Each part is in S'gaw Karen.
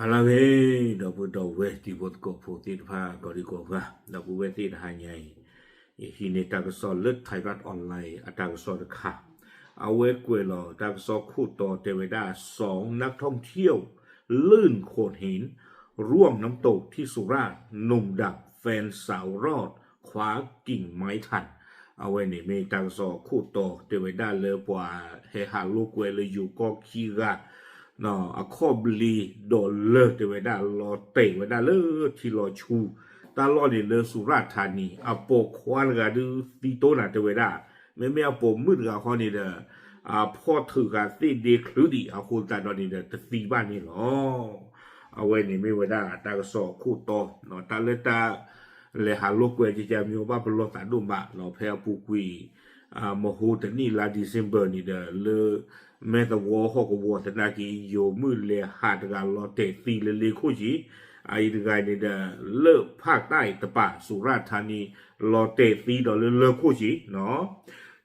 အလၢဂ့ၤ ဒီပုၢ်ဒီဝဲၢ်တံၤဖိသကိးဖိသ့ၣ်တဖၣ် ကိးဒံကိးဂၤ ဒီပုၢ်ဝဲၢ်သ့ၣ်တဟါညါအံၤ ယဟံးန့ၢ်တၢ်ကစီၣ်လၢ Thairath Online အတၢ်ကစီၣ်တခါ အဝဲကွဲးလီၤတၢ်ကစီၣ်ခိၣ်တီတဲဝဲဒၣ် สองนักท่องเที่ยวลื่นโขดหินร่วงน้ำตกที่สุราษฎร์ หนุ่มดับแฟนสาวรอดคว้ากิ่งไม้ทัน အဝဲန့ၣ်မ့ၢ်တၢ်ကစီၣ်ခိၣ်တီတဲဝဲဒၣ်လၢပှၤဟဲဟးလိာ်ကွဲလၢယိၤကီၢ်ခံဂၤ အခီၣ်ဘျ့ဒိးလၢတဲဝဲဒၣ်လီၤတဲာ်ဝဲဒၣ်လၢထံလီၤဆူ တၢ်လီၢ်န့ၣ်လၢစူၤရၣ်ထါနံၤ အပိာ်ခွါတဂၤဒုးသံတိၢ်နၤတဲဝဲဒၣ် မ့မ့ၢ်အပိာ်မုၣ်တဂၤဃီန့ၣ်ဒီး အဖီၣ်ထုးဃာ်သ့ၣ်ဒ့ချုးဒံးအဃိသတးဒီးန့ၣ်ဒီး တသံဘၣ်န့ၣ်လီၤ. အဝဲန့ၣ်မ့ၢ်ဝဲဒၣ်တၢ်ကစီၣ်ခိၣ်တီ တၢ်လၢတၢ် လဲၤဟးလိာ်ကွဲကကမံဘၣ်ပလီၢ်သးဒိၣ်မးလီၤ ဖဲအပူၤကွံာ် မဟိတနံၣ်လါ December န့ၣ်ဒီး လၢမဲၢ်သဝီဟီၣ်ကဝီၤသနာ်က့ ယိၤမုၣ်လဲၤဟးတဂၤလီၤတဲာ်သံလၢလ့ခိၣ်က့ၤ အအံၤတဂၤန့ၣ်ဒီး လၢဖၣ်တၢ်အံၤတပၤ စူၤရၣ်ထါနံၤ လီၤတဲာ်သံဒီးလၢလၢခိၣ်က့ၤ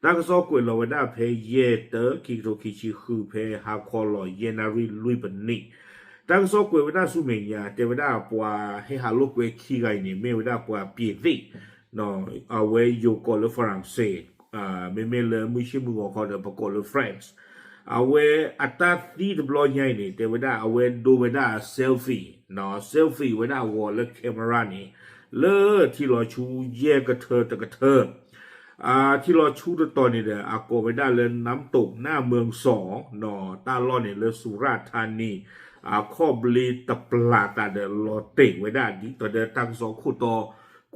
တၢ်ကစီၣ်ကွဲးလီၤဝဲဒၣ်ဖဲယဲၢ်တၢ ခံကထိခံဆံဃု ဖဲဟါခီလီၤ ယဲၢ်နၣ်ရံၣ်လွံၢ်ပနံး တၢ်ကစီၣ်ကွဲးဝဲဒၣ်ဆူမဲာ်ညါ တဲဝဲဒၣ်ပှၤဟဲဟးလိာ်ကွဲခံဂၤအံၤန့ၣ် မ့ၢ်ဝဲဒၣ်ပှၤပျ့ၤသ့ၣ် အဝဲယိၤကိးလၢ France မ့မ့ၢ်လၢမုၢ်ဆ့ၣ်မုၢ်ဂီၤခီဒီးပကိးလၢ France အဝဲအတၢ်သံတဘျီညါအံၤန့ၣ် တဲဝဲဒၣ် အဝဲဒိဝဲဒၣ် selfie selfie ဝဲဒၣ်အဂီၤလၢ camera န့ၣ် လၢထံလီၤဆူယဲၢ်ကထၢတကထၢ ထံလီၤဆူတတီၤန့ၣ်ဒီး အကိးဝဲဒၣ်လၢ น้ำตกหน้าเมืองสอง တၢ်လီၢ်န့ၣ်လၢစူၤရၣ်ထါနံၤ အခီၣ်ဘျ့တပျၢ်သးဒီးလီၤတဲာ်ဝဲဒၣ် ဒ်သိးဒီးတၢ်ကစီၣ်ခိၣ်တီ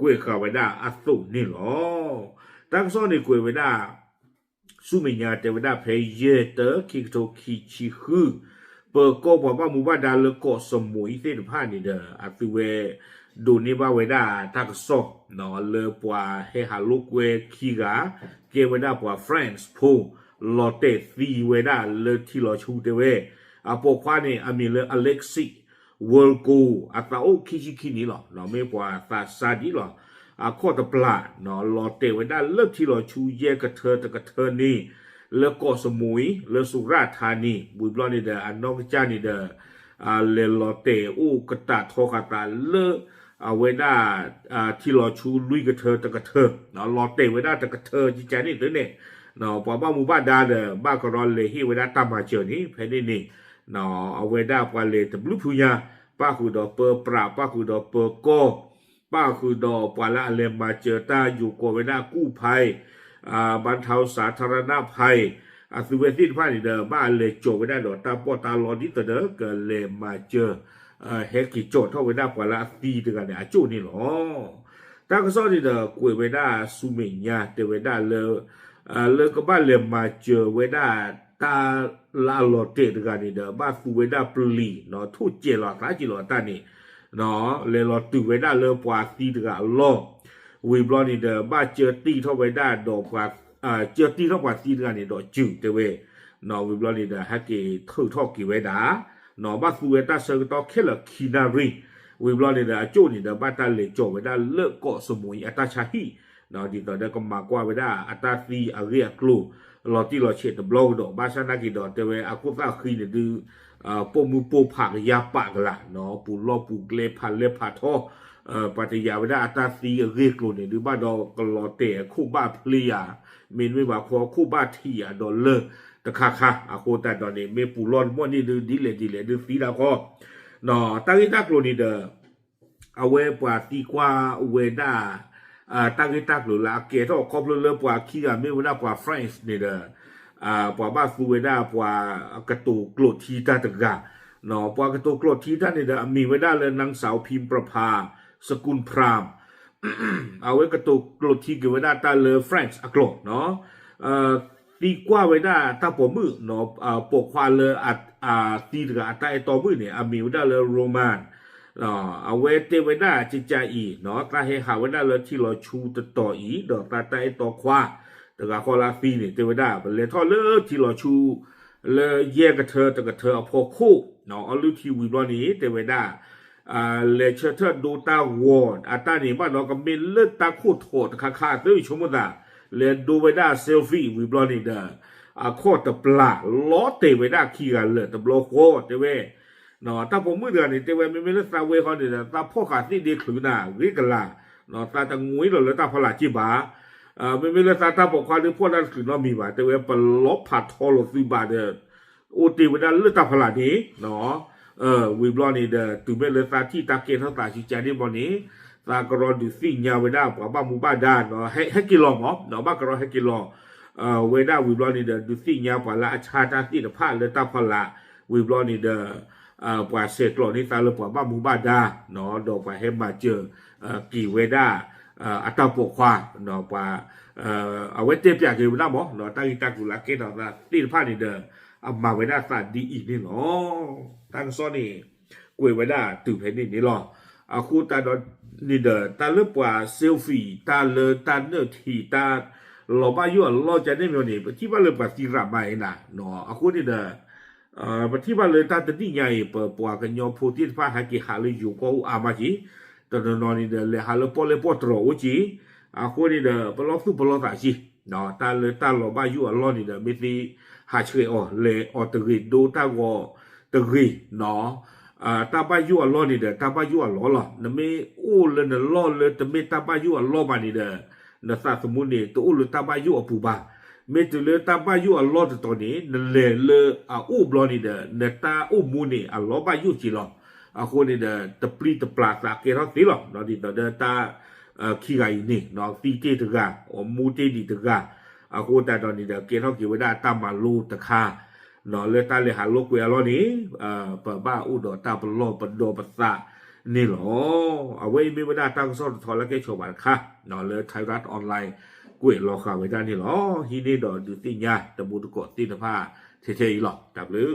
ကွဲးဃာ်ဝဲဒၣ်အသိးန့ၣ်လီၤ. တၢ်ကစီၣ်န့ၣ်ကွဲးဝဲဒၣ် ဆူမဲာ်ညါတဲဝဲဒၣ်ဖဲယဲၢ်တၢ ခံကထိခံဆံဃု ပၢၤကီၢ်ပှၤဘၣ်မူဘၣ်ဒါလၢကီၢ်စမူအံၤသ့ၣ်တဖၣ်န့ၣ်ဒီး အသုဝဲဒိးန့ၢ်ဘၣ်ဝဲဒၣ်တၢ်ကစီၣ် လၢပှၤဟဲဟးလိာ်ကွဲခံဂၤ ကဲဝဲဒၣ်ပှၤ France ဖိ လီၤတဲာ်သံဝဲဒၣ်လၢထံလီၤဆူတဲဝဲ အပိာ်ခွါန့ၣ် အမံၤလၢ Alexei Volkov အသးအိၣ်ခံဆံခံနံၣ်လီၤ. မ့ၢ်ပှၤသးစၢ်ဒ်လီၤ. အခီၣ်တပျၢ် လီၤတဲာ်ဝဲဒၣ်လၢထံလီၤဆူယဲၢ်ကထၢတကထၢန့ၣ် လၢကီၢ်စမူအံၤ လၢစူၤရၣ်ထါနံၤ ဝံၤဘျီန့ၣ်ဒီး အနီၢ်ကစၢ်န့ၣ်ဒီး လဲၤလီၤတဲာ်အိၣ်ကတၢၢ်ထီဃာ်သးလၢ အဝဲဒၣ် ထံလီၤဆူလွံၢ်ကထၢတကထၢ လီၤတဲာ်ဝဲဒၣ်တကထၢကကန့ၣ်သုန့ၣ် ပှၤဘၣ်မူဘၣ်ဒါဒီး ဘၣ်ကရီလဲၤဟ့ၣ်ဝဲဒၣ်တၢ်မၤစၢၤန့ၣ် ဖဲန့ၣ်န့ၣ် အဝဲဒၣ်ပှၤလဲၤတဘျုးဖုညါ ပၣ်ဃုာ်ဒီးပၢပြး ပၣ်ဃုာ်ဒီးပၢကီၢ် ပၣ်ဃုာ်ဒီးပှၤလၢအလဲၤမၤစၢၤတၢ်ယိၤကိးဝဲဒၣ် กู้ภัย บรรเทาสาธารณภัย အသုဝဲသ့ၣ်တဖၣ်န့ၣ်ဒီး ဘၣ်လဲၤကၠီၤဝဲဒၣ်ဒီးတၢ်ပီးတၢ်လီ ဒ်သိးဒီးကလဲၤမၤစၢၤ ဟဲက့ၤကၠီၤထီၣ်ဝဲဒၣ်ပှၤလၢအသံတဂၤန့ၣ် အကၠိၣ်န့ၣ်လီၤ. တၢ်ကစီၣ်န့ၣ်ဒီး ကွဲးဝဲဒၣ်ဆူမဲာ်ညါ တဲဝဲဒၣ်လၢ လၢကဘၣ်လဲၤမၤစၢၤဝဲဒၣ် တၢ်လၢအလီၤတဲာ်တဂၤန့ၣ်ဒီး ဘၣ်သူဝဲဒၣ်ပျံၤ ထိၣ်စဲးလီၤသးက့ၤလီၤတၢ်န့ၣ် လဲၤလီၤတုၤဝဲဒၣ်လၢပှၤသံတဂၤအလီၢ် ဝံၤဘျီန့ၣ်ဒီး ဘၣ်ကၢတံၢ်ထီၣ်ဝဲဒၣ်ဒီးပှၤ ကၢတံၢ်ထီၣ်ပှၤသံတဂၤန့ၣ်ဒီးစုၤတဲဝဲ ဝံၤဘျီန့ၣ်ဒီး ဟဲက့ၤထုးထီၣ်က့ၤဝဲဒၣ် ဘၣ်သူဝဲတၢ်ဆၢကတီၢ်ခဲလၢာ်ခံနၣ်ရံၣ် ဝံၤဘျီန့ၣ်ဒီး အကၠိၣ်န့ၣ်ဒီး ဘၣ်တၢ်လဲၤကၠီၤဝဲဒၣ်လၢကီၢ်စမူအံၤအတၢ်ဆါဟံၣ် ဒ်သိးဒီးကမၤကွၢ်ဝဲဒၣ်အတၢ်သံအဂ့ၢ်အကျိၤ လီၤတံၢ်လီၤဆဲးတဘျီကဒီး ဘၣ်ဆၣ်နာ်က့ၤဒီး တဲဝဲအခိၣ်သၣ်ဃံန့ၣ်ဒုး ပိာ်မုၣ်ပိာ်ဖးကယၤပာ်ကလာ် ပူၤလီၢ်ပူၤကျဲဖးလဲၢ်ဖးထီ ပှၤတယာ်ဝဲဒၣ်အတၢ်သံအဂ့ၢ်အကျိၤန့ၣ်ဒုး ဘၣ်ဒီးကလီၤတဲာ်အခိၣ်ဘၣ်ဖျ့ယၤ မ့တမ့ၢ်ဘၣ်ခီခိၣ်ဘၣ်ထံးယၤဒီးလၢတခါခါ အဃိသတးဒီးန့ၣ် မ့ၢ်ပူၤလီၢ်တမီၢ်န့ၣ်ဒုး ဒ်လဲၣ်ဒ်လဲၣ်ဒုးသံတၢ်ဃီ တၢ်ဂ့ၢ်တၢ်ကျိၤန့ၣ်ဒီး အဝဲပှၤသံကွၢ်ဝဲဒၣ် တၢ်ဂ့ၢ်တၢ်ကျိၤလၢအကဲထီၣ်ခီဖျိလၢပှၤခံဂၤမ့ၢ်ဝဲဒၣ်ပှၤ France န့ၣ်ဒီး ပှၤဘၣ်သူဝဲဒၣ်ပှၤကတိၤကျိာ်ထံတၢ်တဂၤ ပှၤကတိၤကျိာ်ထံတၢ်န့ၣ်ဒီး အမံၤဝဲဒၣ်လၢ นางสาว พิมประภา สกุลพราม အဝဲကတိၤကျိာ်ထံက့ၤဝဲဒၣ်တၢ်လၢ France အကျိာ် သံကွၢ်ဝဲဒၣ်တၢ်ပိာ်မုၣ် ပိာ်ခွါလၢအသံတဂၤအတၢ်အဲၣ်တီမုၣ်န့ၣ် အမံၤဝဲဒၣ်လၢ Roman အဝဲတဲဝဲဒၣ်ကကးအံၤ သးဟဲဟးဝဲဒၣ်လၢထံလီၤဆူတတီၤအံၤ ဒီးသးတၢ်အဲၣ်တီခွါ တဂၤဃီလၢအသံန့ၣ် တဲဝဲဒၣ် ပလဲၤထီၣ်လၢထံလီၤဆူ လၢယဲၢ်ကထၢတကထၢအဖီခိၣ် အီလုၢ်ထံဝံၤဘျီန့ၣ် တဲဝဲဒၣ် လဲၤဆၢထၢၣ်ဒိတၢ်ဂီၤ အတၢ်န့ၣ် ဘၣ်ဒီးကမ့ၢ်လၢတၢ်ခိၣ်ထိးတခါခါ သုဆိကမိၣ်သး လဲၤဒိဝဲဒၣ် selfie ဝံၤဘျီန့ၣ်ဒီး အခီၣ်တပျၢ် လီၤတဲာ်ဝဲဒၣ်ခံဂၤလၢာ်တဘျီဃီ တဲဝဲ တၢ်ပိာ်မုၣ်တဂၤန့ၣ် တဲဝဲ မ့မ့ၢ်လၢသးဝဲဃီန့ၣ်ဒီး သးဖီၣ်ဃာ်သ့ၣ်ဒ့ချုးနၤ ဂ့ၤကလာ်, သးတငွ့လီၤလၢတၢ်ဖီလာ်က့ဘၣ်. မ့မ့ၢ်လၢသးတၢ်ပိာ်ခွါဒုး ဖီၣ်တၢ်တချုးနီတမံၤဘၣ်, တဲဝဲ ပလီၤဖးထီလိာ်သုဘၣ်ဒီး အိၣ်တ့ၢ်ဝဲဒၣ်လၢတၢ်ဖီလာ်န့ၣ် ဝံၤဘျီန့ၣ်ဒီး တုၤမ့ၢ်လၢသးထံၣ်တၢ်ကဲထီၣ်သးစံကါန့ၣ်ဘျီန့ၣ်, သးကရီဒုးသ့ၣ်ညါဝဲဒၣ်ပှၤဘၣ်မူဘၣ်ဒါ, ဟဲက့ၤလီၤမး, ဘၣ်ကရီဟဲက့ၤလီၤ ဝဲဒၣ်ဝံၤဘျီန့ၣ်ဒီး ဒုးသ့ၣ်ညါပှၤလၢအဆါတၢ်သ့ၣ်တဖၣ်လၢတၢ်ဖီလာ်, ဝံၤဘျီန့ၣ်ဒီး ပှၤဆဲးကျိးန့ၢ်သးလၢပှၤဘၣ်မူဘၣ်ဒါ, ဒီးပှၤဟဲမၤစၢၤက့ၤဝဲဒၣ် အတၢ်ပိာ်ခွါ, ပှၤ အဝဲတဲပၠးက့ၤဝဲဒၣ်မး, တၢ်ဂ့ၢ်တၢ်ကျိၤလၢအကဲထီၣ်သးသ့ၣ်တဖၣ်န့ၣ်ဒီး အမၤဝဲဒၣ်သးဒ်အံၤန့ၣ်လီၤ. တၢ်ကစီၣ်န့ၣ် ကွဲးဝဲဒၣ်တုၤဖဲန့ၣ်န့ၣ်လီၤ. အဃိသတးဒီးန့ၣ်ဒီး တၢ်လၢပှၤ selfie တၢ်လၢတၢ်နၢၣ်ထံး တၢ်လီၤဘၣ်ယိၣ်အလီၢ်ကန့ၣ်မ့ၢ်န့ၣ် ပထံၣ်ဘၣ်လၢပှၤသံရးမါအံၤနၤ, အဃိန့ၣ်ဒီး ပထံၣ်ဘၣ်လၢတၢ်တနံၣ်ညါအံၤ ပပှၤကညီဖိသ့ၣ်တဖၣ်ဟဲက့ၤဟးလၢယိၤကီၢ်အိၣ်အါမးက့ၤ, တနီၤနီၤန့ၣ်ဒီး လဲၤဟးလၢပီၣ်လဲၣ်ပီၣ်တြီၤအိၣ်က့ၤ, အဃိန့ၣ်ဒီး ပလီၢ်သူၣ်ပလီၢ်သးက့ၤ, တၢ်လၢတၢ်လီၤဘၣ်ယိၣ်အလီၢ်န့ၣ်ဒီး မ့ၢ်သ့ဟးဆှဲးအီၤ လဲၤအီၤတဂ့ၤ ဒိတၢ်ဂီၤတဂ့ၤ, တၢ်ဘၣ်ယိၣ်အလီၢ်န့ၣ်ဒီး တၢ်ဘၣ်ယိၣ်အလီၢ်လီၤ. နမ့ၢ်အိၣ်လၢနလီၢ်လၢတမ့ၢ်တၢ်ဘၣ်ယိၣ်အလီၢ်ဘၣ်န့ၣ်ဒီး နသးသမူန့ၣ် တအိၣ်လၢတၢ်ဘၣ်ယိၣ်အပူၤဘၣ်. မ့ၢ်တုၤလၢတၢ်ဘၣ်ယိၣ်အလီၢ်တတီၤန့ၣ် နလဲၤလၢအအိၣ်ဘျီန့ၣ်ဒီး နတၢ်အိၣ်မူန့ၣ် အလီၤဘၣ်ယိၣ်က့ၤလီၤ. အဃိန့ၣ်ဒီး တပျံၤတပျၢ်သးကဲထီၣ်သ့လီၤ. ဒ်သိးဒီးတၢ်ခံဂၤအံၤန့ၣ် သံတ့ၢ်တဂၤ, အမူတ့ၢ်ဒံးတဂၤ, အဃိသတးဒီးန့ၣ်ဒီး ကဲထီၣ်က့ၤဝဲဒၣ်တၢ်မၤလိတခါ လၢတၢ်လဲၤဟးလိာ်ကွဲအလီၢ်န့ၣ် ပဘၣ်အိၣ်ဒီးတၢ်ပလီၢ်ပဒီပသးန့ၣ်လီၤ. အဝဲအံၤမ့ၢ်ဝဲဒၣ်တၢ်ကစီၣ်တထီလၢကဲဆီၣ်ဘၣ်တခါ လၢ Thairath Online ကွဲးလီၤဃာ်ဝဲဒၣ်န့ၣ်လီၤ. ဟံးန့ၢ်ဒီးဒုးသ့ၣ်ညါတံၤသကိးသ့ၣ်တဖၣ်ထဲထဲအံၤလီၤ. တၢ်ဘျုး